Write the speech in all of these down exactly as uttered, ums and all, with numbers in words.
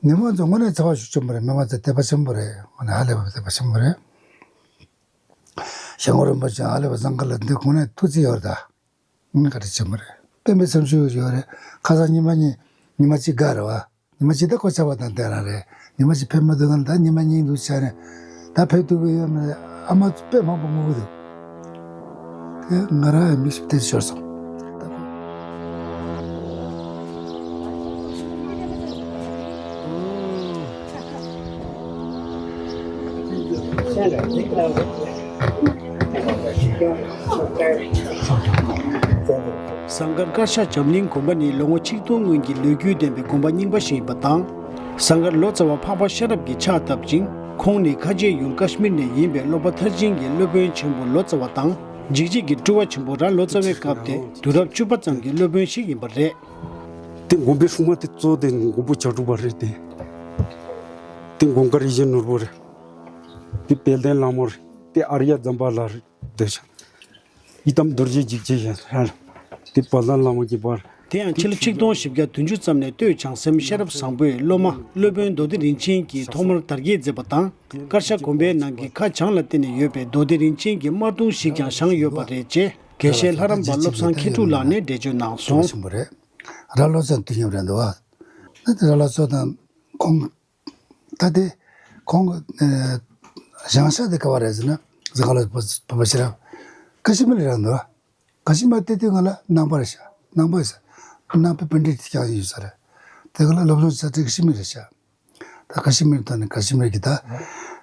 མི་མང་ཚོ་དངོས་གནས་ཚ་བ་ཤུགས་ཆེན་པོ་རེད། མི་མང་ཚོ་དད་པ་ཆེན་པོ་རེད། དངོས་གནས་ཧ་ལས་པ་དད་པ་ཆེན་པོ་རེད། ཞང་གོ་རིན་པོ་ཆེ་ཧ་ལས་པ་ཟངས་དཀར་ལ་འདི་དངོས་གནས་ཐུགས་རྗེ་ཡོད་རེད་ད། དངོས་གནས་བཀའ་དྲིན་ཆེན་པོ་རེད། དཔེ་མི་སེམས་ཤུགས་ཡོད་རེད། ཁ་སང་ཉི་མ་གཉིས་ཉི་མ་གཅིག་འགག་རེད་བ། ཉི་མ་གཅིག་ད་ཁོ་ཆགས་པ་དང་དེ་རང་རེད། ཉི་མ་གཅིག་ཕེབས་མ་ཐུབ་ན་ད་ཉི་མ་གཉིས་འདུག་བྱས་ནས་ད་ཕེབས་ཐུབ་ཀྱི་ཡོད་མ་རེད། ཨ་མ་དཔེ་མང་པོ་ངུ་གི་འདུག་དེ་ང་རང་ཡང་མི་ཞིག་དེ་ཤོར་སོང་། ཟངས་དཀར་དཀར་ཤ་འཛམ་གླིང་དགོན་པ་ནི་ལོ་ངོ་ཆིག་སྟོང་སྔོན་གྱི་ལོ་རྒྱུས་ལྡན་པའི་དགོན་པ་རྙིང་པ་ཞིག་ཡིན་པ་དང་། ཟངས་དཀར་ལོ་ཙཱ་བ་འཕགས་པ་ཤེས་རབ་ཀྱིས་ཕྱག་བཏབ་ཅིང་། ཁོང་ནི་ཁ་ཆེའི་ཡུལ་ཀ་ཤི་མིར་ནས་ཡིན་པའི་སློབ་པ་མཐར་ཕྱིན་གྱི་སློབ་དཔོན་ཆེན་པོ་ལོ་ཙཱ་བ་དང་། འཇིགས་བྱེད་ཀྱི་སྤྲུལ་བ་ཆེན་པོ་ར་ལོ་ཙཱ་བའི་སྐབས་ཏེ་དུས་རབས་བཅུ་པ་ཙམ་གྱི་སློབ་དཔོན་ཞིག་ཡིན་པ་རེད། དེ་དགོན་པའི་སྲུང་མ་དེ་གཙོ་བོ་དེ་མགོན་པོ་བྱ་གྲུབ་པ་རེད་དེ། དེ་དགོན་དཀར་ཡིད་བཞིན་ནོར་བུ་རེད། དེ་དཔལ་ལྡན་ལྷ་མོ་རེད། དེ་ཨརྱ་ཛམ་བྷ་ལ་རེད་དེ་ཤ། ཡི་དམ་རྡོ་རྗེ་འཇིགས་བྱེད་ཡན་ཧན། དེ་བ་ལན་ལྷ་མོ་གི་བར། དེ་ཡང་ཕྱི་ལོ་ཆིག་སྟོང་བཞི་བརྒྱ་བདུན་ཅུ་ཙམ་ནས་སྟོད་བྱང་སེམས་ཤེས་རབ་བཟང་པོས་སློབ་མ་སློབ་དཔོན་མདོ་སྡེ་རིན་ཆེན་གྱིས་ཐོག་མར་དར་རྒྱས་མཛད་པ་དང་། དཀར་ཤ་དགོན་པའི་ནང་གི་ཁ་བྱང་ལ་བརྟེན་ནས་ཡོད་པའི་མདོ་སྡེ་རིན་ཆེན་གྱི་དམར་གདུང་ཞིག་ཀྱང་བཞེངས་ཡོད་པ་རེད་ཅེས་དགེ་བཤེས་ལྷ་རམས་པ་བློ་བཟང་མཁས་གྲུབ་ལགས་ནས་འགྲེལ་བརྗོད་གནང་སོང་། ཆེན་པོ་རེད། ར་ལོ་ཙཱ་དུས་མཉམ་རེད་འདུག་བ། ད་དེ་ར་ལོ་ཙཱ་དང་ཁོང་། ད་དེ་ཁོང་གི་བཞེངས་ས་དེ་ག་བ་རེད་ཟེར་ན། ཟངས་དཀར་ལོ་ཙཱ་བ་ཤེས་རབ་ཀ་ཤི་མིར་རེད་འདུག་བ། ཀ་ཤི་མིར་དེ་དུས་ང་ལ་ནང་པ་རེད་ཤག་ནང་པ་ཡིན་ས། ནང་པའི་པཎྜི་ཏ་ཀྱང་ཡོད་ས་རེད། དེ་ག་ལ་སློབ་སྦྱོང་བྱས་ཏེ་ཀ་ཤི་མིར་རེད་ཤག་ད་ཀ་ཤི་མིར་དང་ནི་ཀ་ཤི་མིར་གྱི་ད་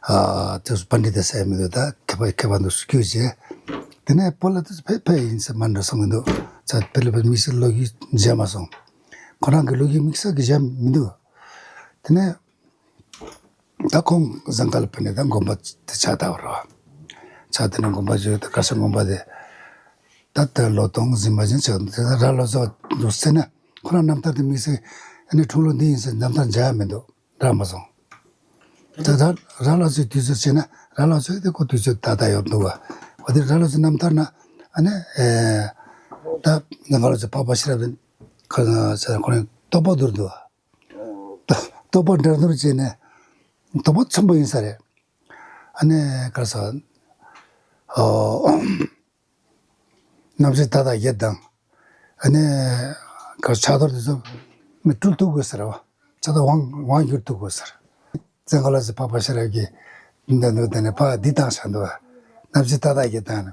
ཨ་དེ་སུ་པཎྜི་ཏ་ཟེར་མི་འདུག་ད་མཁས་པ་མཁས་པ་འདུག་སུ་སྐྱོད་བྱས། དེ་ནས་བོད་ལ་དེ་སུ་ཕེབས་ཕེབས་ཡིན་ས་མ་འགྲོ་བསམ་གྱི་འདུག་ཙ་དཔེ་ལ་དམིགས་བསལ་ལོ་རྒྱུས་མཇལ་མ་སོང་། ཁོ་རང་གི་ལོ་རྒྱུས་དམིགས་བསལ་གྱི་མཇལ་མི་འདུག་དེ་ནས་ད་ཁོང་ཟངས་དཀར་ལ་ཕེབས་ནས་ད་དགོན་པ་དེ་ཕྱག་བཏབ་པ་རེད་བ། ཕྱག་དེ་ནས་དགོན་པ་བརྗོད་དེ་དཀར་ཤ་དགོན་པ་དེ་ད་ལྟ་ལོ་སྟོང་ཟིན་པ་ཅན་ཆགས་འདུག་དེ་ད་ར་ལོ་ཙཱ་འདུག་ཟེར་ན། ཁོ་རང་རྣམ་ཐར་དེ་དམིགས་བསལ་ཨ་ནི་འཁྲུངས་ལོ་འདི་ཡིན་ཟེར་རྣམ་ཐར་མཇལ་ཡ་མི་འདུག་རག་མ་སོང་། ད་ད་ར་ལོ་ཙཱའི་དུས་ཚོད་བྱས་ན་ར་ལོ་ཙཱ་དེ་ཁོ་དུས་ཚོད་ད་ལྟ་ཡོད་འདུག་བ། འོ་དེ་ར་ལོ་ཙཱའི་རྣམ་ཐར་ན་ཨ་ནི་ཨེ་ད་ང་ལོ་ཙཱ་འཕགས་པ་ཤེས་རབ་ཁོ་ཁོ་རང་རྟོགས་པ་བསྡུར་འདུག་བ། རྟོགས་པ་འགྲན་བསྡུར་བྱས་ནས་རྟོགས་པ་ཆེན་པོ་ཡིན་ས་རེད། ཨ་ནི་ག་རེ་ཟེར། ཨོ། རྣམ་དཔྱོད་མཐའ་དག་བརྒྱད་དང་། ཨ་ནི་ག་ཕྱག་རྡོར་དེ་ཚོ་མི་སྤྲུལ་ཐུབ་དགོས་ཟེར་བ། ཕྱག་རྡོར་དབང་དབང་བསྒྱུར་ཐུབ་དགོས་ཟེར། ཙོང་ཁ་ལགས་སུ་འཕགས་པ་ཤེས་རབ་ཀྱིས་འདི་འདུག་དེ་ནས་ཕར་འདི་བཏང་བཞག་འདུག་བ། རྣམ་དཔྱོད་མཐའ་དག་བརྒྱད་དང་ནི།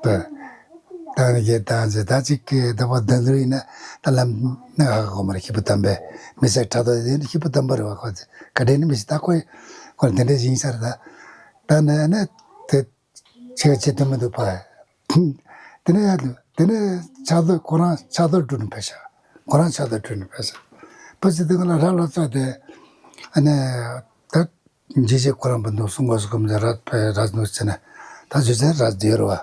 བཏང་ནི་བརྒྱད་བཏང་ཟེར་ད་ཅིག་གི་ད་བ་འདི་འདུག་ཡིན་ན་ད་ལམ་ནི་ཧ་གོ་མ་རེད། ཤེས་པ་དམ་པས་མི་ཚེ་ཕྲག་དོག་དེ་ནི་ཤེས་པ་དམ་པ་རེད་བ། ཁོ་ཚོས་བཀའ་དྲིན་ནི་མི་ཤེས་ད་ཁོས་ཁོ་འདི་འདྲ་ཞིག་ཡིན་ས་རེད་ད། ད་ནི་ནི་དེ། ཆེ་བ་བྱེད་ཐུབ་མི་འདུག་ཕ། དེ་ནས་ཡར་དེ་ནས་ཕྱག་རྡོར་ཁོ་རང་ཕྱག་རྡོར་སྤྲུལ་ནས་ཕེབས་ཤག་ཁོ་རང་ཕྱག་རྡོར་སྤྲུལ་ནས་ཕེབས་ཤག་ཕེབས་ཚེ་དེ་ག་ལ་ར་ལོ་ཙཱ་དེ་ཨ་ནི་ད་འཇིགས་བྱེད་ཁོ་རང་པ་འདུག་གསུང་དགོས་སུ་ཁོམ་ཚེ་ར་ཕེ་ར་འདུག་ཟེར་ནས་ད་བརྗོད་ཚེ་ར་བསྡད་རོ་བ།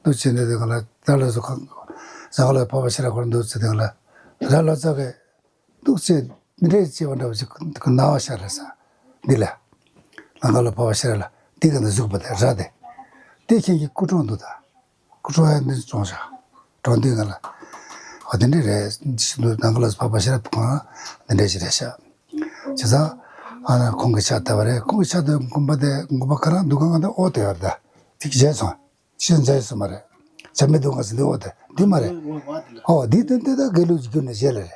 འདུག་ཟེར་ནས་དེ་ག་ལ་ར་ལོ་ཙཱ་ཁོ་ཟངས་དཀར་ལོ་ཙཱ་འཕགས་པ་ཤེས་རབ་ཁོ་རང་འདུག་ཟེར་དེ་ག་ལ་ར་ལོ་ཙཱ་གི་འདུག་ཅེས་འདི་འདྲའི་སྐྱེ་བ་འདྲ་བ་ཞིག་གི་ནང་བ་ཤར་རེད་ས། འདི་ལ། ལང་ཀ་ལ་འཕགས་པ་ཤེས་རབ་ལ་འདི་ག་ནས་གཟིགས་པ་དེ་ར་དེ། དེ་ཁྱེད་ཀྱི་སྐུ་གྲོངས་འདུག་ད། སྐུ་གྲོངས་ཡ་འདི་གྲོངས་ཤག་གྲོངས་དུས་ང་ལ། འོ་དེ་འདྲ་རེད་ཞིག་འདུག་ལང་ཀ་ལ་འཕགས་པ་ཤེས་རབ་ཁོང་འདི་འདྲ་ཞིག་རེད་ཤག་བྱས་ཙང་། ཨ་ན་ཁོང་གི་ཕྱག་བཏབ་པ་རེད། ཁོང་གི་ཕྱག་བཏབ་དགོན་པ་དེ་དགོན་པ་ཁ་རང་འདུ་ཁང་ག་དེ་ཨོ་དེ་ཡོད་རེད་ད། དེ་བྱས་སོང་། ཤེས་མཛད་སོང་མ་རེད། བྱ་མི་འདུག་ང་ཚོ་འདི་འོ་དེ་འདི་མ་རེད། ཨོ་འདི་དེ་འདི་ད་དགེ་ལུགས་ཀྱི་རྒྱུད་ནས་བཞེས་ལ་རེད།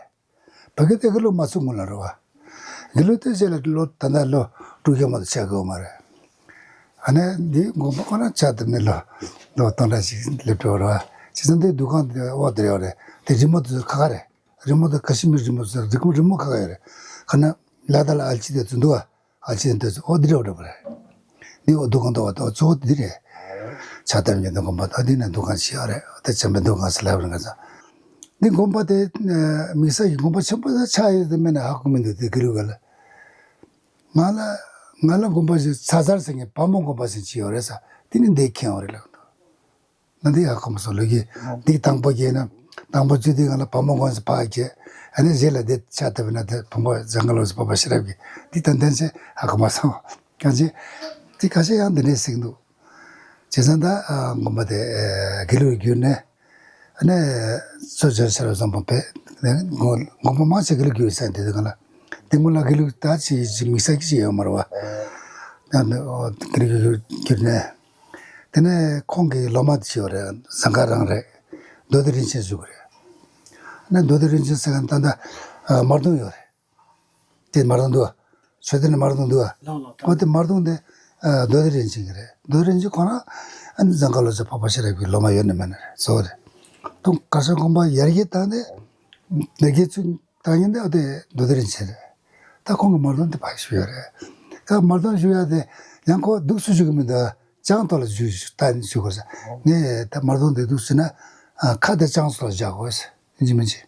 བ་གི་དེ་དགེ་ལུགས་མ་ཚུགས་སྔོན་ལ་རེད་བ། དགེ་ལུགས་དེ་བཞེས་ལ་ལོ་ད་ལྟ་ལོ་དྲུག་བརྒྱ་མ་གཏོགས་ཆགས་ཀྱི་ཡོད་མ་རེད། ཨ་ནི་འདི་དགོན་པ་ཁོ་ན་ཆགས་ཐུབ་ནས་ལོ་ལོ་སྟོང་ཕྲག་ཞིག་སླེབས་འགྲོ་རེད་བ། བྱས་ཙང་འདི་འདུ་ཁང་དེ་འོ་དེ་རེད་བ་རེད། དེ་རི་མོ་དེ་ཚོ་ཁ་ཁ་རེད། རི་མོ་དེ་ཀ་ཤི་མིར་རི་མོ་ཚོ་རི་མོ་རི་མོ་ཁ་ཁ་ཡོད་རེད། ཁ་ན་ལ་དྭགས་ལ་ཨལ་ཅི་དེ་ཚོ་འདུག་བ། ཨ་ཅེ་འདི་ཚོ་ཨོ་འདི་རེད་འདྲ་པོ་རེད། འདི་འོ་འདུ་ཁང་འདུག་བ་དོ་གཙོ་བོ་འདི་རེད། ཕྱག་དར་ཉིན་དུ་དགོན་པ་དང་འདི་ནས་འདུ་ཁང་ཞིག་ཡོད་རེད། དེ་ཆེན་པོའི་འདུ་ཁང་ཟེར་ལབ་རེད་ང་ཚོ། འདི་དགོན་པ་དེ་དམིགས་བསལ་གྱི་དགོན་པ་ཆེན་པོ་ཆགས་ཡོད་དེ་མེད་ན་ཧ་གོ་མི་འདུག་དེ་དགེ་ལུགས་ག་ལ། ང་ལ་ང་ལ་དགོན་པ་ཞིག་ཚ་ཚར་ཟེར་མཁན་བ་མོ་དགོན་པ་ཟེར་ཅིག་ཡོད་རེད་ས། དེ་ནི་འདི་ཁེངས་ཡོད་རེད་ལབ་འདུག་ང་འདི་ཧ་གོ་མ་སོང་ལོ་རྒྱུས་འདི་དང་པོ་རྒྱས་ན་དང་པོ་བཅུ་དུས་ང་ལ་བ་མོ་དགོན་ཟེར་ཕར་རྒྱས། ཨ་ནི་རྗེས་ལ་འདི་ཆགས་ཐུབ་ན་དེ་བུམ་པ་ཟངས་དཀར་ལོ་ཙཱ་འཕགས་པ་ཤེས་རབ་ཀྱི་འདི་དང་ལྡན་ཚེ་ཧ་གོ་མ་སོང་། གང་ཅི། འདི་ཁ་ཤས་ཡང་འདི་འདྲའི་ཟེར་གྱི་འདུག་བྱས་ཙང་ད་དགོན་པ་དེ་དགེ་ལུགས་བསྒྱུར་ནས་ཨ་ནི་གཙོ་ཆེན་ཤེས་རབ་བཟང་པོ་བས་དགོན་པ་མང་ཆེ་དགེ་ལུགས་བསྒྱུར་ས་འདི་དུས་གང་ལ་ དེ་སྔོན་ལ་དགེ་ལུགས་ད་ཅི་ཅི་དམིགས་བསལ་གྱི་ཅི་ཡོད་མ་རེད་བ། ཡང་དེ་དགེ་ལུགས་གྱུར་ནས། དེ་ནས་ཁོང་གི་སློབ་མ་དེ་ཅི་ཡོད་རེད། ཟངས་དཀར་རང་རེད། མདོ་སྡེ་རིན་ཆེན་བཞུགས་པ་རེད། ནས་མདོ་སྡེ་རིན་ཆེན་ཟེར་མཁན་ད་ལྟ་མར་གདོང་ཡོད་རེད། དེ་མར་གདོང་འདུག་མཆོད་རྟེན་ནི་མར་གདོང་འདུག་ལགས་ལགས། ཨོ་དེ་མར་གདོང་དེ་མདོ་སྡེ་རིན་ཆེན་གྱི་རེད། མདོ་སྡེ་རིན་ཆེན་ཁོ་རང་ཨ་ནི་ཟངས་དཀར་ལོ་ཙཱ་འཕགས་པ་ཤེས་རབ་ཀྱི་སློབ་མ་ཡོད་ནི་མེད་ནི་རེད། གཙོ་བོ་རེད། དུང་གར་ས་དགོན་པ་ཡར་རྒྱས་བཏང་ནས་ཡར་རྒྱས་ཚུལ་བཏང་ཡིན་ནི་ཨོ་དེ་མདོ་སྡེ་རིན་ཆེན་རེད། ད་ཁོང་གི་མར་གདོང་དེ་ཕར་བཞུགས་ཡོད་རེད། ད་མར་གདོང་བཞུགས་ཡ་དེ་ཡང་ཁོ་འདུག་སུ་བཞུགས་གི་མི་འདུག་ལྕང་ཐོག་ལ་བཞུགས་ད་ནི་བཞུགས་དགོས་ས། ངས་ད་མར་གདོང་དེ་འདུག་ཟེར་ན་ཁ་དེ་ལྕང་ཐོག་ལ་བཞག་དགོས་ཟེར། ཡིན་གཅིག་མིན་གཅིག་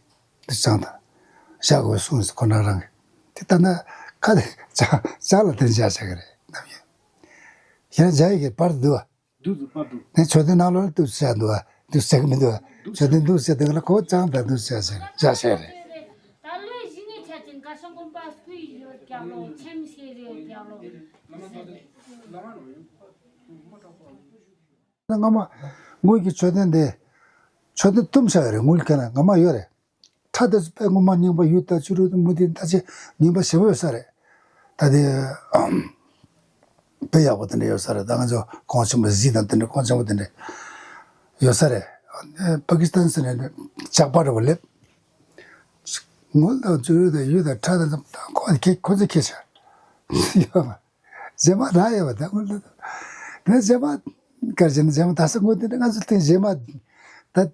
འདི་ལྕང་ཐོག་བཞག་དགོས་གསུངས་ཟེར་ཁོ་ན་རང་གི། དེ་ལྟ་ན་ཁ་དེ་ལྕང་ལྕང་ལ་དེ་བཞག་བྱ་གི་རེད་ནམ་ཡིན། ཡང་བྱ་ཡི་གི་པར་འདུག་འདུག་འདུག་པར་འདུག་ངས་མཆོད་རྟེན་ནང་ལོགས་ལ་འདུག་བྱ་འདུག་འདུག་བྱ་གི་མི་འདུག་མཆོད་རྟེན་འདུག་བྱ་དེ་ལ་ཁོ་ལྕང་དང་འདུག་བྱ་བྱ་བྱ་བྱ་རེད། ད་ལོའི་གཞི་ངའི་ཆ་ཅན་གར་ས་དགོན་པ་སྐུའི་ཡོད་རྒྱབ་ལོ་ཆེམ་ཤེས་རེད་རྒྱབ་ལོ། སྔ་མ་དངུལ་གྱི་མཆོད་རྟེན་དེ་མཆོད་རྟེན་བཏུམ་བཞག་ཡོད་རེད། དངུལ་གྱི་ཁ་ན་སྔ་མ་ཡོད་རེད། ཁྲ་དེ་ཚོ་དཔེ་ངོ་མ་རྙིང་པ་ཡོད་ད་ཆུ་རུ་དང་མུ་ཏིག་ད་ཆེ་རྙིང་པ་ཞེ་པོ་ཡོད་ས་རེད། ད་དེ་དཔེ་ཡག་པོ་དེ་འདྲ་ཡོད་ས་རེད། ད་ང་ཚོ་གོང་ཆེན་པོ་གཟི་དང་དེ་འདྲ་གོང་ཆེན་པོ་དེ་འདྲ་ཡོད་ས་རེད། པ་ཀི་སི་ཐན་ཟེར་ནས་ཇག་པ་འདྲ་བོ་སླེབས། དངུལ་དང་ཆུ་རུ་དང་ཡོད་དང་ཁྲ་དང་ཁོ་ཁྱེད་ཁོ་ཚོས་ཁྱེད་ཆ་ཡོད་མ། རྗེས་མ་རག་ཡོད་པ་ད་དངུལ་ལ། ངས་རྗེས་མ་གར་བྱས་ན་རྗེས་མ་ད་ས་དངུལ་དེ་འདྲ་ང་ཚོ་དེ་རྗེས་མ་ད།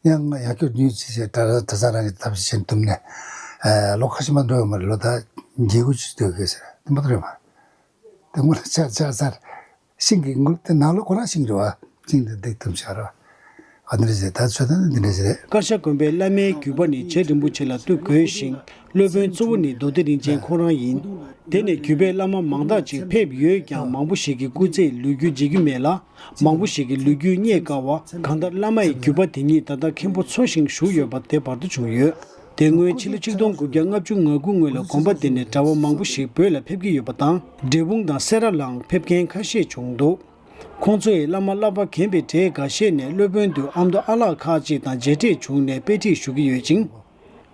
ཡང་ང་ཡང་སྐྱོར་ཉུལ་ཅི་བྱས་གྲྭ་གྲྭ་ས་རང་གི་ཐབས་ཤེས་བྱེད་ཐུབ་ནས། ཨ་ལོ་ཁ་ཤས་མ་འགྲོ་ཡོད་མ་རེད། ལོ་ད་བརྒྱད་དགུ་ཅིག་སྡོད་དགོས་ཟེར་དེ་མ་གཏོགས་རེད་མ་རེད། དེ་སྔོན་ལ་ཆ་ཆ་ཚར་ཤིང་གི་དངུལ་དེ་ནང་ལོགས་ཁོ་རང་ཤིང་རེད་བ། ཤིང་དེ་འདེགས་ཐུབ་བྱ་ར། ཨ་འདི་འདྲ་ཟེར་ད་ཚོད་ད་འདི་འདྲ་ཟེར། ཀར་ཤ་དགོན་པའི་བླ་མའི་བརྒྱུད་པ་ནི་རྗེ་རིན་པོ་ཆེ་ལ་ཐུགས་དགོས་ཤིང་། སློབ་དཔོན་གཙོ་བོ་ནི་མདོ་སྡེ་རིན་ཆེན་ཁོང་རང་ཡིན། དེ་ནས་བརྒྱུད་པའི་བླ་མ་མང་དག་ཅིག་ཕེབས་ཡོད་ཀྱང་མང་པོ་ཞིག་གི་སྐུ་ཚེ་ལོ་རྒྱུས་མཇལ་རྒྱུ་མེད་ལ། མང་པོ་ཞིག་གི་ལོ་རྒྱུས་རྙེད་དཀའ་བ། གང་ལྟར་བླ་མ་ཡི་བརྒྱུད་པ་དེ་ཉིད་ད་ལྟ་མཁན་པོ་འཚོ་ཞིང་བཞུགས་ཡོད་པ་དེ་བར་དུ་བྱུང་ཡོད། དེ་སྔོན་ཕྱི་ལོ་ཆིག་སྟོང་དགུ་བརྒྱ་ལྔ་བཅུ་ང་དགུ་སྔོན་ལ་དགོན་པ་དེ་ནས་གྲྭ་པ་མང་པོ་ཞིག་བོད་ལ་ཕེབས་ཀྱི་ཡོད་པ་དང་། འབྲས་སྤུངས་དང་སེ་ར་ལའང་ཕེབས་མཁན་ཁ་ཤས་བྱུང་འདུག་ཁོང་ཚོ་ཡིས་བླ་མ་བསླབ་པ་མཁན་པའི་གྲས་འགའ་ཤས་ནས་སློབ་དཔོན་དུ་ཨ་མདོ་ཨ་ལགས་ཁག་ཅིག་དང་མཇལ་འཕྲད་བྱུང་ནས་དཔེ་ཁྲིད་ཞུ་གི་ཡོད་ཅིང་།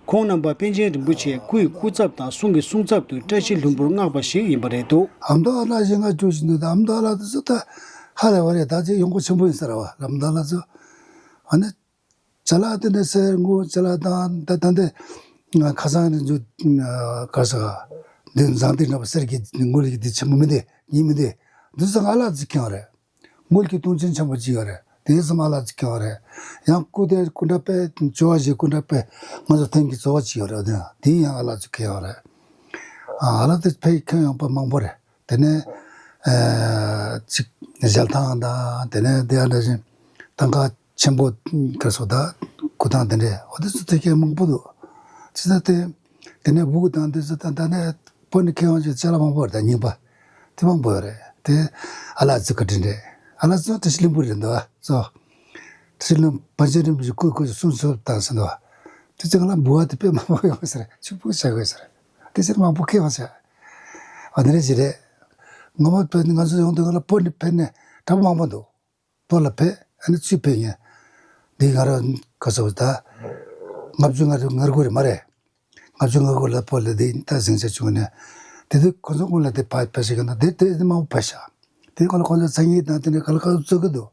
ཁོང་རྣམ་པ་པཎ་ཆེན་རིན་པོ་ཆེའི་སྐུའི་སྐུ་ཚབ་དང་གསུང་གི་གསུང་ཚབ་ཏུ་བཀྲ་ཤིས་ལྷུན་པོར་མངགས་པ་ཞིག་ཡིན་པ་རེད་འདུག་ཨ་མདོ་ཨ་ལགས་ཞེ་ལྔ་བཅུ་ཞིག་འདུག་ད་ཨ་མདོ་ཨ་ལགས་དེ་ཚོ་ད་ཧ་ལས་པ་རེད། ད་ཅིག་ཡོང་སྒོ་ཆེན་པོ་ཡིན་ས་རེད་བ། ཨ་མདོ་ཨ་ལགས་ཚོ་ཨ་ནི་ཅ་ལག་དེ་འདྲ་སེར་སྔོ་ཅ་ལག་དང་ད་ད་འདི་ཁ་སང་ནས་འཇུ་ག་ས་འདི་འཛམ་ཐང་འདྲ་པོ་གསེར་གྱི་དངུལ་གྱི་འདི་ཆེན་པོ་མི་འདི་ཉིད་མི་འདི་འདི་ཚོ་ཨ་ལགས་ཚོ་ཁྱེར་ཡོང་རེད། དངུལ་གྱི་དུང་ཆེན་ཆེན་པོ་གཅིག་ཡོད་རེད། དེའི་སེམས་ཨ་ལགས་ཚོ་ཁྱེར་ཡོང་རེད། ཡང་སྐུ་དེ་སྐུ་འདྲ་དཔེ་བཅོ་བ་ཞིག་སྐུ་འདྲ་དཔེ་ང་ཚོ་ཐེམ་གྱི་བཟོ་བ་གཅིག་ཡོད་རེད། དེ་ཡང་ཨ་ལགས་ཚོ་ཁྱེར་ཡོང་རེད། ཨ་ལགས་དེ་ཕ་གི་ཁྱེར་ཡོང་པ་མང་པོ་རེད། དེ་ནས་ཨ་ཅིག་ཞལ་ཐང་དང་དེ་ནས་དེ་ཡང་འདྲ་བཞིན་ཐང་ཀ་ཆེན་པོ་ག་སོ་ད་སྐུ་ཐང་དེ་འདྲས་འོ་དེ་ཚོ་དེ་གས་མང་པོ་འདུག་ཅི་ཟེར་ཏེ། དེ་ནས་སྦུག་དང་དེ་ཚོ་དང་ད་ནས་བོད་ནས་ཁྱེར་ཡོང་ཅིག་ཅ་ལག་མང་པོ་རེད། ད་རྙིང་པ་དེ་མང་པོ་ཡོད་རེད། དེ་ཨ་ལགས་ཚོ་ག་དྲིན་རེད། ཨ་ལགས་ཚོ་བཀྲ་ཤིས་ལྷུན་པོ་རེད་འདུག་ཨ་ཚོ། བཀྲ་ཤིས་ལྷུན་པོ་པཎ་ཆེན་རིན་པོ་ཆེ་སྐུ་སྐུ་གསུང་ཆོས་བཏང་ཟིན་འདུག་ཨ། དེ་ཚོ་ང་ལ་འབུལ་བ་དེ་དཔེ་མང་པོ་ཡོང་ས་རེད། ཕྱུག་པོ་བྱ་དགོས་ས་རེད། དེ་ཚོ་མང་པོ་ཁྱེར་ཡོང་ས། ཨ་འདི་རེད་ཅི་རེད། ངོ་མ་དཔེ་ང་ཚོ་ཡོང་དུས་ང་ལ་བོད་ནས་ཕེབས་ནས་གྲྭ་པ་མང་པོ་འདུག་བོད་ལ་ཕེབས་ཨ་ནི་ཚུར་ཕེབས་མཁན། འདི་ང་རང་ག་ཚོད་ད། ལྔ་བཅུ་ང་ང་དགུ་རེད་མ་རེད། ལྔ་བཅུ་ང་དགུ་ལ་བོད་ལ་འདི་ད་ཟིང་ཆ་བྱུང་ནས། དེ་དུས་ཁོ་ཚོ་སྔོན་ལ་དེ་ཕ་ཕ་ཞིག་གི་ན་དེ་དེ་དེ་མང་པོ་ཕ་ཤག་དེ་ཁོ་ལ་ཁོ་ཚོ་མཚན་ཉིད་དང་དེ་འདྲ་ག་ལ་ག་ལ་རྩོད་གི་འདུག་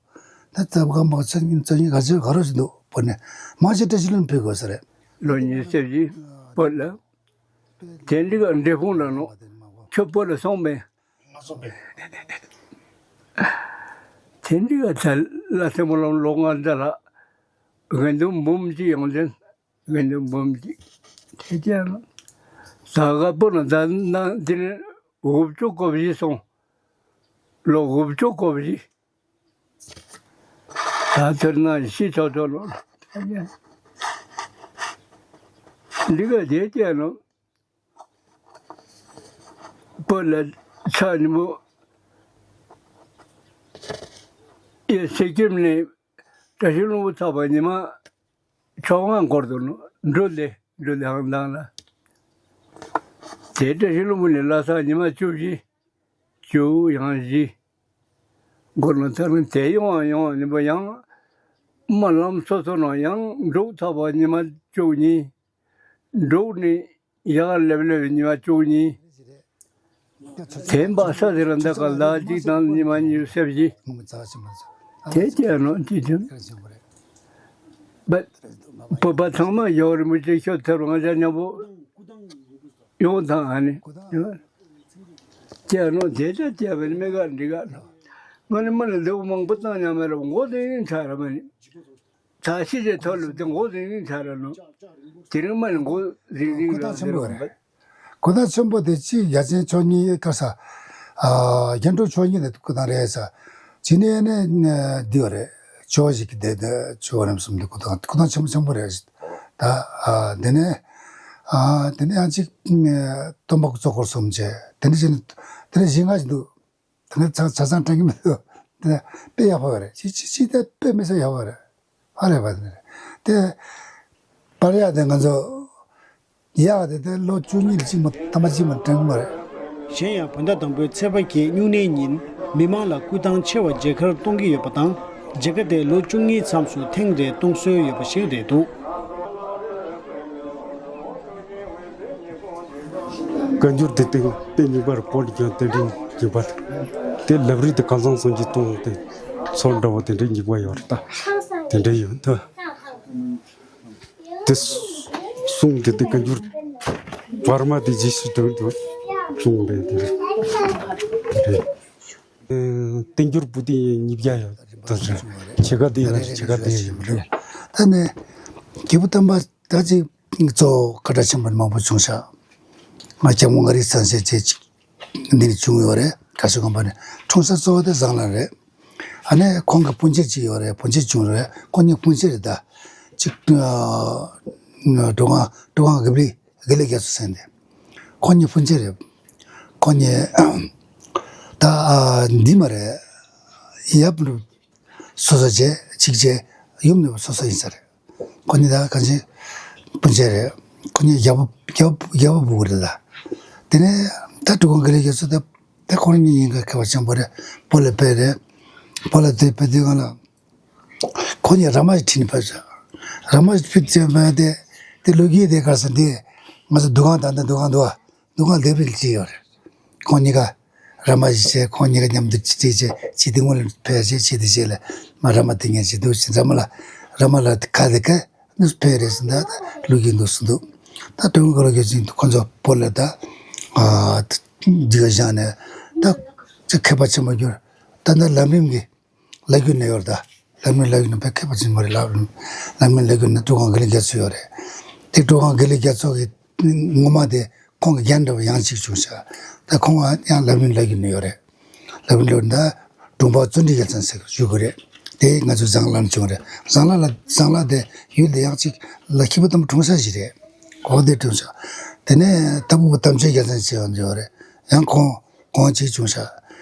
ད་ཙབ་གམ་པ་མཚན་ཉིད་མཚན་ཉིད་ག་ཚོད་ག་རོ་ཞིག་འདུག་བོད་ནས་མང་ཆེ་བཀྲ་ཤིས་ལྷུན་ཕེབས་དགོས་ས་རེད། ལོ་ཉི་ཤུ་རྩ་བཞི་བོད་ལ། དེ་འདྲ་ག་འབྲས་སྤུངས་ལ་ནོ། ཁྱོད་བོད་ལ་སོང་མེད། དེ་འདི་ག་ཚ་ལ་སེ་མོ་ལོང་ལོ་ང་འདྲ་ལ། དགེ་འདུན་འབུམ་གཅིག་ཡོང་དེ། དགེ་འདུན་འབུམ་གཅིག་དེ་ཅན་ལ། ད་ག་པོ་ན་ད་ན་འདི་ནི་དགུ་བཅུ་གོ་བཞི་སོང་། ལོ་དགུ་བཅུ་གོ་བཞི། ད་ཚར་ན་ཤི་ཆོག་ཆོག་ལོ། འདི་ག་དེ་ཅན་ལོ། བོད་ལ་ཚ་ཉི་མོ། ཡེ་ཤེས་ཁྱིམ་ནས་བཀྲ་ཤིས་ལྷུན་པོ་ཚར་བ་ཉི་མ་བཅོ་ལྔ་འགོར་འདུག་ནོ། འབྲུ་ལེ་འབྲུ་ལེ་ཧང་དང་ལ། དེ་བཀྲ་ཤིས་ལྷུན་པོ་ནས་ལྷ་ས་ཉི་མ་བཅུ་བཞི། བཅུ་ཡང་བཞི། འགོར་ནོ་ཚར་ནས་དེ་ཡོང་བ་ཡོང་བ་ཉི་མ་ཡང་། རྨི་ལམ་སོ་སོ་ནང་ཡང་འབྲུག་ཚར་བ་ཉི་མ་བཅུ་གཉིས། འབྲུག་ནས། ཡག་ལེབ་ལེབ་ཉི་མ་བཅུ་གཉིས། དེ་འབའ་ས་དེ་ར་འདི་ག་ཟླ་གཅིག་དང་ཉི་མ་ཉི་ཤུ་རྩ་བཞི། དེ་སྐྱེ་ནོ་ཅི་ཅི། བོད་པ་ཚང་མ་ཡོད་རེད། མི་གཅིག་ཤོད་ཐེབས་ང་ཅག་མཉམ་པོ་ཡོང་དང་ཨ་ནི། སྐྱེ་ནོ་དེ་ཅག་སྐྱེ་བའི་མི་ག་འདི་ག་ནོ། ང་ནི་མི་ལ་འདེའུ་མང་པོ་བཏང་ཉམས་མེད་ར་མགོ་དེ་ཡིན་ཆ་ར་མ་ནི། ད་ཤི་རྗེས་ཐོ་ལུ་དེ་མགོ་རིང་རིང་ཆགས་ར་ནོ། དེ་རིང་མ་ནི་མགོ་རིང་རིང་ལ་ཆེན་པོ་རེད། སྐུ་ཐང་ཆེན་པོ་དེ་གཅིག་རྒྱལ་ཆེན་མཆོག་གཉིས་ཀ་ས། ཨ་རྒྱན་དྲུག་མཆོག་གཉིས་དེ་སྐུ་ཐང་རེད་ས། ཇི་ནས་ནས་འདི་བ་རེད། ཇོ་བོ་ཞིག་གི་དེ་དེ་ཇོ་བོ་རིམ་གསུམ་དེ་སྐུ་ཐང་སྐུ་ཐང་ཆེན་པོ་ཆེན་པོ་རེད། ད་ཨ་དེ་ནས་ཨ་དེ་ནས་ཡང་གཅིག་སྟོན་པ་གཙོ་འཁོར་གསུམ་བྱས། དེ་ནས་ཇི་ནས་དེ་ནས་བཞི་ལྔ་ཞིག་འདུག་དེ་ནས་ཆ་ཆ་ཚང་དྲན་གྱི་མི་འདུག་དེ་ནས་དཔེ་ཡག་པོ་རེད། ཅི་ཅི་ཅི་དེ་དཔེ་མི་སྲིད་ཡག་པོ་རེད། ཧ་ལས་པ་དེ་རེད། དེ་པར་ཡག་དེ་ང་ཚོ་ཡག་དེ་དེ་ལོ་བཅུ་གཉིས་ལ་གཅིག་མ་ཐ་མ་གཅིག་མ་དྲན་གྱི་མ་རེད། གཞན་ཡང་བོད་ཟླ་དང་པོའི་ཚེས་པ་བརྒྱད་སྨྱུང་གནས་ཉིན་མི་མང་ལ་སྐུ་ཐང་ཆེ་བ་མཇལ་ཁར་གཏོང་གི་ཡོད་པ་དང་། མཇལ་ཁ་དེ་ལོ་བཅུ་གཉིས་མཚམས་སུ་ཐེངས་རེ་གཏོང་སྲོལ་ཡོད་པ་ཞིག་རེད་འདུག་བཀའ་འགྱུར་དེ་སྟེང་སྟེང་གཉིས་པར་བོད་ཀྱི་རྟེན་འབྲེལ་གྱི་བར། དེ་ལབ་རིགས་དེ་ཁ་སང་སང་གི་གཏོང་དེ་ཚོར་འདྲ་བོ་དེ་འདྲའི་གཉིས་པ་ཡོད་རེད་ད། དེ་འདྲའི་ཡོད་ད། དེ་གསུང་དེ་དེ་བཀའ་འགྱུར་བར་མ་དེ་རྗེས་སུ་དོན་དུ་གསུང་རེད་དེ་རེད། རེད། ཨེ། བསྟན་འགྱུར་པོ་ཏི་ཉིས་བརྒྱ་ཡོད། ད་ཆེ་ཁ་དེ་ཡོད་རེད། ཆེ་ཁ་དེ་ཡོད་རེད། ད་ནས་རྒྱལ་པོ་དམ་པ་ད་ཅིག་གཙོ་བོ་བཀའ་དྲིན་ཆེན་པོ་མང་པོ་བྱུང་ཤག་ང་སྐྱབས་མགོན་ང་རིག་ཚང་ཞེས་བྱས་ཅིག་འདི་ནས་བྱུང་ཡོད་རེད། བཀའ་ཤོག་གམ་པ་ནས་འཁྲུངས་ས་གཙོ་བོ་དེ་བཟང་ལ་རེད། ཨ་ནས་ཁོང་གི་སྤུན་མཆེད་ཅིག་ཡོད་རེད། སྤུན་མཆེད་བྱུང་རེད། ཁོང་གཉིས་སྤུན་མཆེད་རེད་ད། ཅིག་ཨ་འགྲོ་ཁང་འགྲོ་ཁང་གི་བླི། དགེ་ལེགས་རྒྱ་མཚོ་ཟེར་ནས། ཁོ་གཉིས་སྤུན་མཆེད་རེད། ཁོ་གཉིས་ད་ཨ་འདི་མ་རེད། ཡབ་སོ་སོ་བྱས་གཅིག་བྱས། ཡུམ་ནི་སོ་སོ་ཡིན་ས་རེད། ཁོ་གཉིས་ད་གང་ཅི་སྤུན་མཆེད་རེད། ཁོ་གཉིས་རྒྱལ་པོ་རྒྱལ་པོ་རྒྱལ་པོ་བུ་རེད་ད། དེ་ནས་ད་འབྲི་གུང་དགེ་ལེགས་རྒྱ་མཚོ་ད་ད་ཁོ་གཉིས་ཡིན་ག་མཁས་པ་ཆེན་པོ་རེད། བོད་ལ་ཕེབས་རེད། བོད་ལ་དེ་ཕེབས་དུས་སྒང་ལ། ཁོ་གཉིས་ར་མ་ཞིག་ཁྲིད་ནས་ཕེབས་སོང་། ར་མ་ཞིག་ཕུད་ཙམ་པ་དེ་དེ་ལོ་རྒྱུས་དེ་ག་ས་དེ་ང་ཚོ་འདུ་ཁང་དང་འདུ་ཁང་འདུ་བ་འདུ་ཁང་ལེབ་རིལ་ཅིག་ཡོད་རེད། ཁོང་གཉིས་ཀ་ར་མ་ཞིག་བྱས། ཁོང་གཉིས་ཀ་མཉམ་དུ་ཅི་ཅི་བྱས་ཅི་དེ་སྔོན་ལ་ཕེབས་བྱས་ཅི་དེ་བྱས་ལ་མ་ར་མ་དེ་ངས་ཅི་འདུག་ཅི་ར་མ་ལ་ར་མ་ལ་ཁ་དེ་ཁ་ནུས་ཕེབས་རེད་ཟེར་ད་ལོ་རྒྱུས་འདུག་སུ་འདུག་ད་དོན་གོ་ལོ་རྒྱུས་ཅིག་ཁོང་ཚོ་བོད་ལ་ད་འདི་ག་བཞག་ནས་ད་ཅི་མཁས་པ་ཆེན་པོ་གྱུར། ད་ལྟ་ལམ་རིམ་གྱི་ལ་རྒྱུ་ནས་ཡོད་རེད་ད། ལམ་རིམ་ལ་རྒྱུ་ནས་དཔེ་མཁས་པ་ཅིག་མ་རེད་ལ། ལམ་རིམ་ལ་རྒྱུ་ནས་འབྲི་གུང་དགེ་ལེགས་རྒྱ་མཚོ་ཡོད་རེད། དེ་འབྲི་གུང་དགེ་ལེགས་རྒྱ་མཚོ་གི་ངོ་མ་དེ་ཁོང་གི་རྒན་འདྲ་བ་ཡང་གཅིག་བྱུང་ཤག་ད་ཁོང་ཡང་ལམ་རིམ་ལ་རྒྱུ་ནས་ཡོད་རེད། ལམ་རིམ་ལ་རྒྱུ་ནས་དྲུང་པ་བརྩོན་འགྲུས་རྒྱལ་མཚན་ཟེར་བཞུགས་ཀྱི་རེད། དེ་ང་ཚོ་ཟངས་ལམ་བྱུང་རེད། ཟངས་ལ་ལ་ཟངས་ལ་དེ་ཡུལ་དེ་ཡང་གཅིག་ལ་མཁས་པ་དམ་དྲུང་ས་ཞིག་རེད། འོ་དེ་དྲུང་ས། དེ་ནས་ལྟ་བུ་དམ་ཆོས་རྒྱལ་མཚན་ཟེར་བ་ཡོད་རེད། ཡང་ཁོང་ཁོང་གཅིག་བྱུང་ཤག་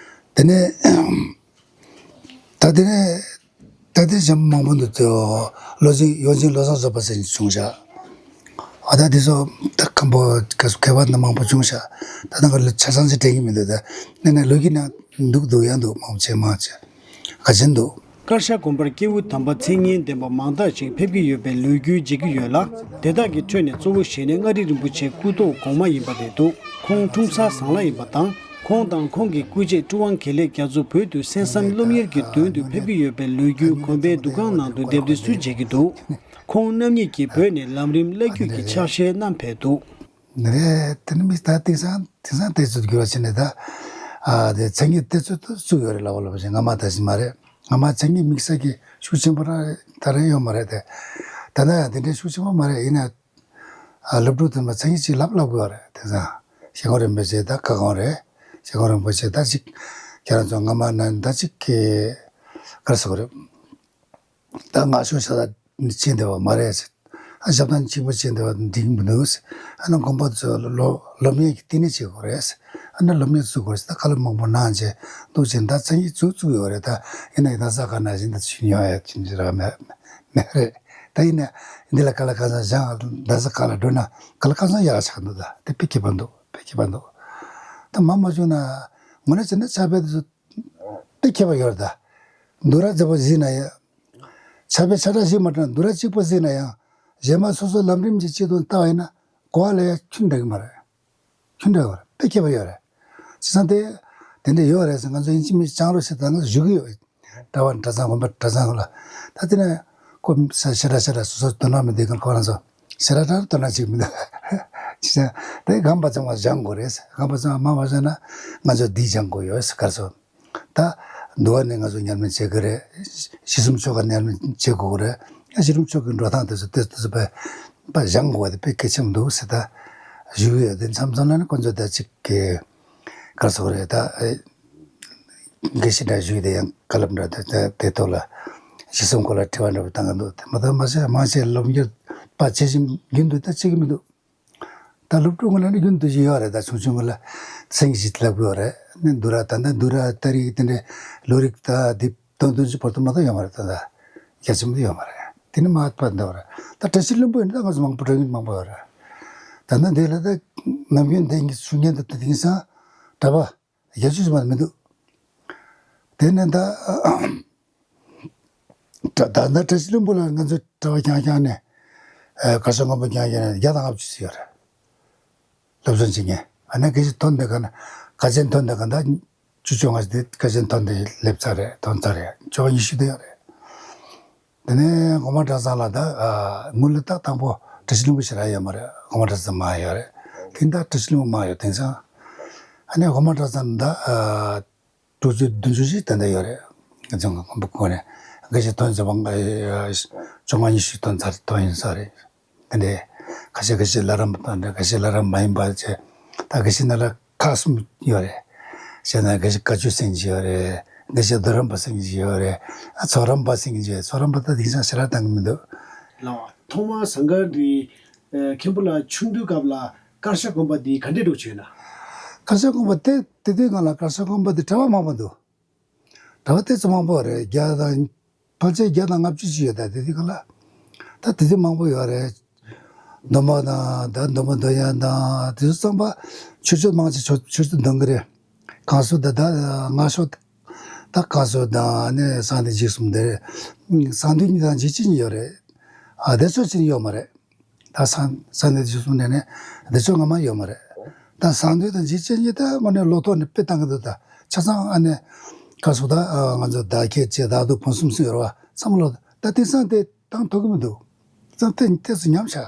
དེ་ནས། ད་དེ་ནས་ད་ལྟའི་གཞན་མང་པོ་འདུག་ཏོ། ལོ་ཆེན་ཡོངས་འཛིན་བློ་བཟང་བཟོད་པ་ཟེར་ནས་བྱུང་བཞག་ཨ་ད་དེ་ཚོ་ད་མཁན་པོ་ག་སུ་མཁས་པ་ནི་མང་པོ་བྱུང་བཞག་ད་ནང་གི་ཆ་ཚང་ཅིག་དྲན་གྱི་མི་འདུག་ད་ནས་ནས་ལོ་རྒྱུས་ནང་འདུག་འདུག་ཡང་འདུག་མང་པོ་བྱས་མང་བྱས་ག་ཆེན་འདུག་དཀར་ཤ་དགོན་པར་སྐྱེས་བུ་དམ་པ་མཚན་སྙན་ལྡན་པ་མང་དག་ཅིག་ཕེབས་ཀྱི་ཡོད་པའི་ལོ་རྒྱུས་མཇལ་གྱི་ཡོད་ལ། དེ་དག་གི་ཁྲོད་ནས་གཙོ་བོ་ཞལ་ནས་མངའ་རིས་རིན་པོ་ཆེ་སྐུ་ཐོག་གོང་མ་ཡིན་པ་རེད་འདུག་ཁོང་འཁྲུངས་ས་ཟངས་ལ་ཡིན་པ་དང་། ཁོང་དང་ཁོང་གི་སྐུ་མཆེད་ཀྲུའུ་ཝང་དགེ་ལེགས་རྒྱ་མཚོ་བོད་དུ་གསན་བསམ་སློབ་གཉེར་གྱི་དོན་དུ་ཕེབས་ཀྱི་ཡོད་པའི་ལོ་རྒྱུས་དགོན་པའི་འདུ་ཁང་ནང་དུ་དེབ་ཐེར་སུ་མཇལ་གྱི་འདུག་ཁོང་རྣམ་གཉིས་ཀྱིས་བོད་ནས་ལམ་རིམ་བླ་བརྒྱུད་ཀྱི་ཕྱག་བཞེས་གནང་ཕེབས་འདུག་ནི་རེད། དེ་ནི་མི་ད་དེང་སང་དེང་སང་དེ་ཚོ་འགྱུར་བ་ཕྱིན་ནས་ད་ཨ་དེ་མཚན་ཉིད་དེ་ཚོ་ད་བཙུགས་ཡོད་རེད་ལབ་པ་ལབ་པ་བྱས་སྔ་མ་ད་ཞིག་མ་རེད། སྔ་མ་མཚན་ཉིད་དམིགས་བསལ་གྱི་ཤུགས་ཆེན་པོ་རང་ད་རེད་ཡོད་མ་རེད་དེ། ད་ལྟ་ཡང་དེ་འདྲའི་ཤུགས་ཆེན་པོ་མ་རེད། ཡིན་ན། ཨ་སློབ་ཕྲུག་དེ་མ་མཚན་ཉིད་ཅིག་ལབ་ལབ་དགོས་རེད། དེང་སང་ཞལ་འཁོར་རིན་པོ་ཆེ་ད་བཀའ་དགོངས་རེད། ཞལ་འཁོར་རིན་པོ་ཆེ་ད་ཅིག་ཁྱེད་རང་ཚོ་སྔ་མ་ན་ད་ཅིག་གི་ག་རེ་ཟེར་དགོས་རེད། ད་སྔགས་ཤོག་ཤ་ད་ཅིག་འདེབས་པ་མ་རེད་ཟེར། ཨ་ཞབས་བཏང་གཅིག་པོ་ཅིག་འདེབས་པ་འགྲིག་མི་འདུག་ཟེར། ཨ་ན་དགོན་པ་ཚོ་ལོ་སློབ་གཉེར་གྱི་བསྟི་གནས་བྱེད་དགོས་རེད་ཟེར། ཨ་ན་སློབ་གཉེར་བཙུགས་དགོས་རེད་ཟེར། ད་བཀའ་སློབ་མང་པོ་གནང་བྱས་འདུག་ཅིང་ད་མཚན་ཉིད་བཙུགས་བཙུགས་ཡོད་རེད། ད་ཡིན་ན་ཡིན་ད་ས་ག་ན་བཞིན་ད་ཆུ་ཉོ་ཡ་ཅིག་ར་མེད་མེད་རེད། ད་ཡིན་ན་འདི་ལ་ག་ལ་ག་ས་བཞག་ད་ས་ག་ལ་འགྲོ་ན་ག་ལ་ག་ས་ཡག་ཆགས་འདུག་ད་དེ་དཔེ་ཁྱད་པར་འདུག་དཔེ་ཁྱད་པར་འདུག་ད་མ་མ་བྱུང་ན་ངོ་ན་བྱས་ན་ཕྱག་དཔེ་དེ་ཚོ་དཔེ་ཁྱད་པར་ཡོད་རེད། ད་འདུ་ར་རྫི་པོ་གཟིགས་ན་ཡང་ཕྱག་དཔེ་ཆ་འདྲ་ཞིག་མ་དྲན་འདུ་ར་གཅིག་པོ་གཟིགས་ན་ཡང་གཞན་མ་སོ་སོ་ལམ་རིམ་གྱི་སྤྱི་དོན་ལྟ་བ་ཡིན་ན་ གོ་བ་ལེན་ཡ་ཁྱོན་འདྲ་གི་མ་རེད། ཁྱོན་འདྲ་གི་མ་རེད། དཔེ་ཁྱད་པར་ཡོད་རེད། བྱས་ཙང་དེ་དེ་འདྲ་ཡོད་རེད་ཟེར། ང་ཚོ་ཡིན་གཅིག་མིན་གཅིག་སྦྱང་རོགས་ཞེས་ད་ང་ཚོ་ཞུ་གི་ཡོད། གྲྭ་པ་གྲྭ་ཚང་དགོན་པ་གྲྭ་ཚང་ལ། ད་དེ་ནས་ཁོ་ཞེ་དྲག་ཞེ་དྲག་སོ་སོ་དོ་སྣང་མི་འདུག་ག་ཁོ་རང་ཚོ་ཞེ་དྲག་དྲག་དོ་སྣང་བྱེད་ཀྱི་མི་འདུག་བྱས་ཙང་དེ་སྒང་པ་ཚང་མ་སྦྱང་དགོས་རེད། སྒང་པ་ཚང་མ་མང་བ་བྱས་ན་ང་ཚོ་འདི་སྦྱང་དགོས་ཡོད་ཟེར། ག་རེ་ཟེར། ད་འདུལ་བ་ནས་ང་ཚོ་ཉམས་ལེན་བྱེད་དགོས་རེད། ཞི་གསུམ་ཆོ་ག་ཉམས་ལེན་བྱེད་དགོས་རེད། ཡང་ཞི་གསུམ་ཆོ་གའི་འགྲོ་སྟངས་དེ་ཚོ་དེ་ཚོ་དཔེ་དཔེ་སྦྱང་དགོས་པ་དེ་དཔེ་གལ་ཆེན་པོ་འདུག་ཟེར་ད་ཞུ་གི་ཡོད། དེ་མཚམས་མཚམས་ལ་ནི་ཁོ་ཚོ་ད་ཅིག་གི་ག་རེ་ཟེར་དགོས་རེད། ད་ཨེ་དགེ་བཤེས་འདྲ་ཞུ་གི་དེ་ཡང་བཀའ་སློབ་འདྲ་དེ་དེ་དེ་ཐོག་ལ་ཞི་གསུམ་སྐོར་ལ་དྲི་བ་འདྲ་པོ་བཏང་གི་འདུག་དེ་མ་གཏོགས་མ་བྱས་མང་ཆེ་སློབ་གཉེར་པ་བྱེད་བཞིན་རྒྱུན་དུ་ད་བྱེད་ཀྱི་མི་འདུག་ད་སློབ་ཕྲུག་ངོ་ལ་ནི་རྒྱུན་དུ་ཞིག་ཡོད་རེད། ད་ཆུང་ཆུང་ངོ་ལ་སེང་གེ་ཞིག་ལབ་དགོས་རེད། ནི་འདུལ་བ་ད་ལྟ་འདུལ་བ་ད་རིག་དེ་འདྲའི་ལོ་རིགས་ད་དེབ་དོན་བདུན་ཅུ་བར་དུ་མ་གཏོགས་ཡོད་མ་རེད། ད་ལྟ་རྒྱ་ཆེན་པོ་ཡོད་མ་རེད། དེ་ནི་མ་པ་འདུག་རེད། ད་བཀྲ་ཤིས་ལྷུན་པོ་ཡིན་ན་ད་ང་ཚོ་མང་པོ་འགྲོ་མཁན་མང་པོ་ཡོད་རེད། ད་ལྟ་འདི་ལ་ད་ནམ་རྒྱུན་དེ་ངས་ཞུ་མཁན་དེ་དེང་སང་གྲྭ་པ་རྒྱ་ཆུ་ཞིག་མ་མི་འདུག་དེ་ནས་ད་ད་ད་ད་བཀྲ་ཤིས་ལྷུན་པོ་ལ་ང་ཚོ་གྲྭ་པ་རྐྱང་རྐྱང་ནས་ཨ་གར་ཞང་སྒོམ་པ་རྐྱང་རྐྱང་ནས་བརྒྱ་དང་ལྔ་བཅུ་ཙམ་ཡོད་རེད། སློབ་སྦྱོང་བྱེད་མཁན། ཨ་ནི་དགེ་བཤེས་ཐོན་དེ་ག་ན་དགའ་ཆེན་ཐོན་དེ་ག་ད་བཅུ་བཅོ་ལྔ་ཞིག་དེ་དགའ་ཆེན་ཐོན་དེ་སླེབས་ཚར་རེད། ཐོན་ཚར་རེད། བཅོ་ལྔ་ཉི་ཤུ་དེ་ཡོད་རེད། དེ་ནས་གོང་མ་གྲྭ་ཚང་ལ་ད་ཨ་དངུལ་ལ་ཏག་དང་པོ་བཀྲ་ཤིས་ལྷུན་པོ་ཞེ་དྲག་ཡོད་མ་རེད། གོང་མ་གྲྭ་ཚང་མང་ཡོད་རེད། དེ་ད་བཀྲ་ཤིས་ལྷུན་པོ་མང་ཡོད། དེང་སང་ཨ་ནི་གོང་མ་གྲྭ་ཚང་ད་ཨ་དྲུག་ཅུ་བདུན་ཅུ་ཞིག་ད་ལྟ་ཡོད་རེད། ང་ཚོ་ང་ཁོང་པ་ཁོང་ནས་དགེ་བཤེས་ཐོན་ཚར་བ་བཅོ་ལྔ་ཉི་ཤུ་ཐོན་ཚར་ཐོན་ཡིན་ས་རེད། དེ་འདྲའི་ཁ་ཤས་དགེ་བཤེས་བླ་རབས་པ་དང་འདྲ་དགེ་བཤེས་བླ་རབས་མ་ཡིན་པ་བཅས་ད་དགེ་བཤེས་ནང་ལ་ཁག་གསུམ་ཡོད་རེད། བྱས་ན་དགེ་བཤེས་བཀའ་བརྒྱུད་ཟེར་གྱི་ཡོད་རེད། དགེ་བཤེས་རྡོ་རིང་པ་ཟེར་གྱི་ཡོད་རེད། ཨ་ཚོགས་རམས་པ་ཟེར་གྱི་ཡོད། ཚོགས་རམས་པ་ད་དེང་སང་ཞེ་དྲག་བཏང་གི་མི་འདུག་ལགས། ཐོག་མར་ཟངས་དཀར་རི་མཁན་པོ་ལགས་ཆུང་དུས་སྐབས་ལ་དཀར་ཤ་གོན་པ་འདི་ག་འདྲས་འདྲ་བྱས་ན། དཀར་ཤ་གོན་པ་དེ་དེ་དུས་སྒང་ལ་དཀར་ཤ་གོན་པ་དེ་གྲྭ་པ་མང་པོ་འདུག་གྲྭ་པ་དེ་ཚོ་མང་པོ་རེད། བརྒྱ་དང་ཕལ་ཆེར་བརྒྱ་དང་ལྔ་བཅུ་ཅིག་ཡོད། ད་དེ་དུས་སྒང་ལ་ད་དེ་དུས་མང་པོ་ཡོད་རེད། སྡོམ་པ་དང་ད་སྡོམ་པ་འདོན་ཡ་དང་དེ་ཚོ་ཚང་པ་ཆོས་སྤྱོད་མང་ཆེ་ཆོས་ཆོས་སྤྱོད་འདོན་གི་རེད། གང་ཟག་ད་ད་སྔགས་ཤོག་ད་གང་ཟག་དང་ནི་གསང་བདེ་འཇིགས་གསུམ་དེ་རེད། གསང་འདུས་གཉིས་དང་འཇིགས་བྱེད་གཉིས་ཡོད་རེད། ཨ་བདེ་མཆོག་གཅིག་ཡོད་མ་རེད། ད་གསང་གསང་འདུས་འཇིགས་གསུམ་ནས་ནི་བདེ་མཆོག་སྔ་མ་ཡོད་མ་རེད། ད་གསང་འདུས་དང་འཇིགས་བྱེད་གཉིས་ད་དངོས་གནས་ལོ་ཐོག་ནས་དཔེ་བཏང་གི་འདུག་ད་ཆ་ཚང་ཨ་ནི་ག་སོགས་ད་ང་ཚོ་བདག་བསྐྱེད་བཅས་བདག་སྡུག་ཕུན་སུམ་ཚོགས་ཡོད་རེད་བ། ཚང་མ་ལོ་ད་དེང་སང་དེ་བཏང་ཐུབ་ཀྱི་མི་འདུག་ཚང་དེ་དེ་ཚོ་ཉམས་ཆག་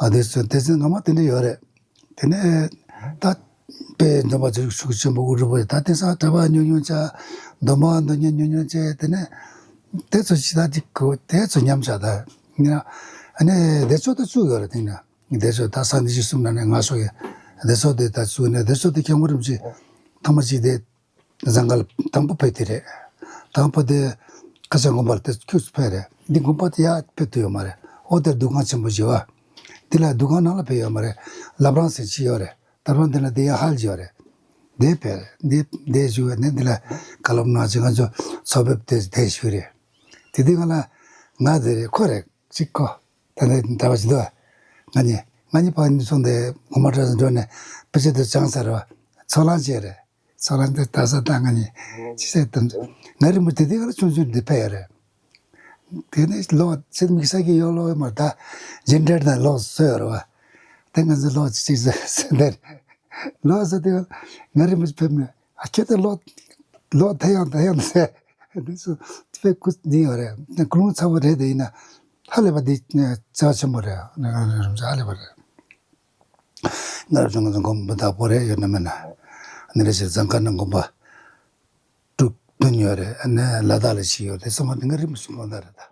ཨ་དེ་ཚོ་དེ་ཚོ་སྔ་མ་དེ་འདྲ་ཡོད་རེད། དེ་ནས་ད་དཔལ་འཛོམས་པ་ཚོས་ཤུགས་ཆེན་པོ་དབུ་ཁྲིད་པོ་ད་དེང་སང་གྲྭ་པ་ཉུང་ཉུང་ཆགས། སྡོམ་པ་འདོན་མཁན་ཉུང་ཉུང་བྱས། དེ་ནས་དེ་ཚོ་ཇི་ལྟར་ཅིག་གོ་དེ་ཚོ་ཉམས་ཆག་ད་ཡིན་ན་ཨ་ནི་བདེ་མཆོག་ད་བཙུགས་ཡོད་རེད། དེ་ན་བདེ་མཆོག་ད་གསང་འདུས་འཇིགས་གསུམ་ནང་ནས་སྔགས་ཤོག་གི་བདེ་མཆོག་དེ་ད་བཙུགས་ནས་བདེ་མཆོག་དེ་མཁན་པོ་རིན་པོ་ཆེ་ཐོག་མ་ཅིག་དེ་ཟངས་དཀར་དང་པོ་ཕེབས་དེ་རེད། དང་པོ་དེ་ཁ་ཆེ་དགོན་པ་ལ་དེ་ཁྱུག་ཙམ་ཕེབས་རེད། འདི་དགོན་པ་དེ་ཡར་ཕེབས་ཐུབ་ཡོད་མ་རེད། འོ་དེར་འདུ་ཁང་ཆེན་པོ་ཞིག་ཡོད། འདི་ལ་འདུ་ཁང་ནང་ལ་ཕེབས་ཡོད་མ་རེད། བླ་བྲང་ཟེར་ཅིག་ཡོད་རེད། ད་རུང་འདི་ལ་འདི་ཡ་ཧལ་ཅིག་ཡོད་རེད། འདི་ཕེབས་རེད། འདི་འདི་བཞུགས་ནས་འདི་ལ་བཀའ་སློབ་གནང་ཅིག་ང་ཚོ་ཚོགས་ཕེབས་དེ་དེ་བཞུགས་རེད། དེ་དུས་ང་ལ་ང་དེ་རེད། ཁོ་རེད་ཅིག་ཁོ། ད་ནི་འདྲ་བ་ཞིག་འདུག་ང་གཉིས་ང་གཉིས་ཕར་ནས་སོང་སྟེ་དགོན་པ་གྲྭ་ཚང་འགྲོ་ནས་དཔེ་ཆ་དེ་སྦྱངས་ཚར་བ། ཚོགས་ལངས་བྱས་རེད། ཚོགས་ལངས་དེ་ད་ས་ད་ང་གཉིས་ཅི་བྱས་དམ་ང་རིན་པོ་ཆེ་དེ་ག་ལ་ཆུང་ཆུང་འདི་ཕེབས་ཡོད་རེད། དེ་ནས་ལོག་ཚེ་དམིགས་བསལ་གྱི་ཡོད་ལོག་ཡོད་མ་རེད། ད་རྗེས་འབྲེལ་དང་ལོག་སོ་ཡོད་རེད་བ། དེ་ང་ཚོ་ལོག་ཅིག་ཅིག་ཟེར་ཟེར་དེ་རེད། ལོག་ཟེར་དེ་ང་རིན་པོ་ཆེ་ཕེབས་ནས་ཨ་ཁྱེད་དེ་ལོག་ལོག་ད་ཡང་ད་ཡང་ཟེར། འདི་ཚོ་དཔེ་སྐུ་ནི་ཡོད་རེད། ཀུན་སློང་ཚ་བོ་རེད། དེ་ཡིན་ན་ཧ་ལས་པ་འདི་རྩ་བ་ཆེན་པོ་རེད། ཧ་ལས་པ་རེད། ང་རང་ཚོ་ང་ཚོ་དགོན་པ་བདག་པོ་རེད། ཡོད་ན་མེད་ན་ནི་རེ་ཞིག་ཟངས་དཀར་ན་དགོན་པ་དྲུག་བདུན་ཡོད་རེད། ཨ་ནི་ལ་དྭགས་ལ་ཞིག་ཡོད་རེད། ཚང་མ་དེ་ང་རིན་པོ་ཆེ་དགོངས་དག་རེད། ད་